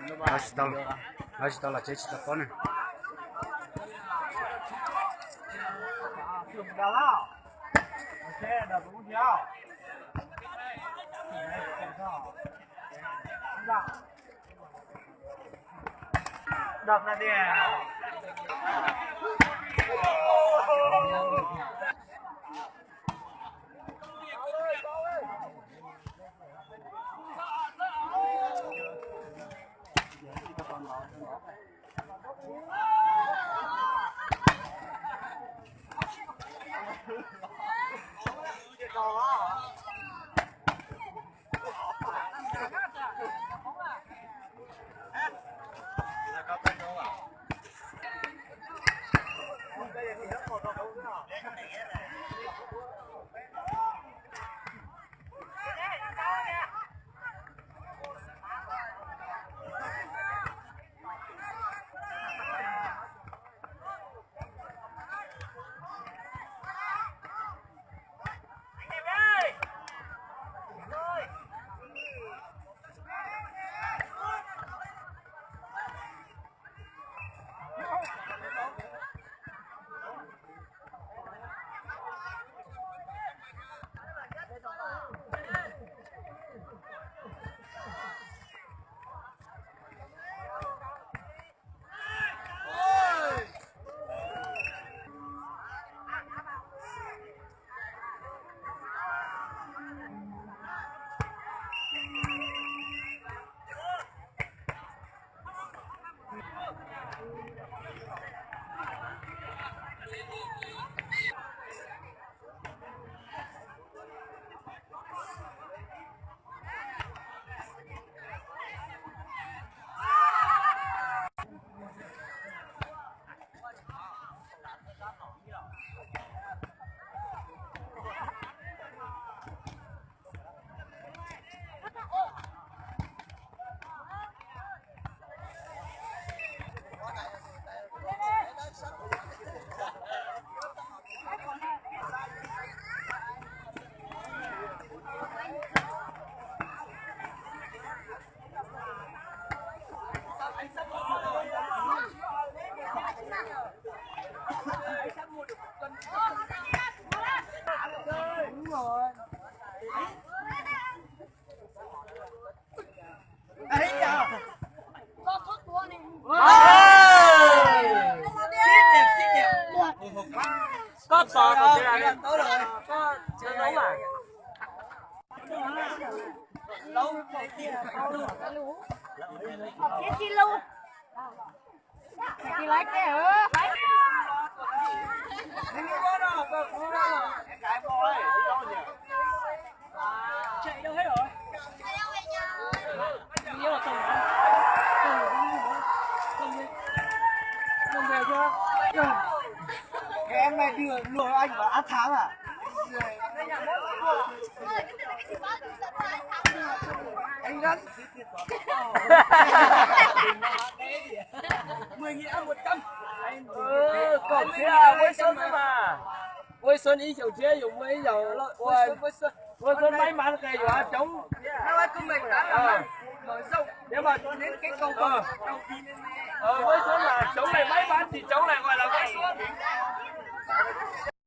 Tsis tau, tsis tau los tsev tsis tau paub ne. Cái em này được luộc anh bảo ăn tháng à? Anh rất Mười nghìn ăn một trăm. Cốc thiab Quế Xuân mà. Quế Xuân ib xyoos thiab, yus mua ib xyoos. Quế Xuân may mắn cái yus haj coob. Nếu mà Quế Xuân mà chống lại may mắn thì chống lại gọi là Quế Xuân.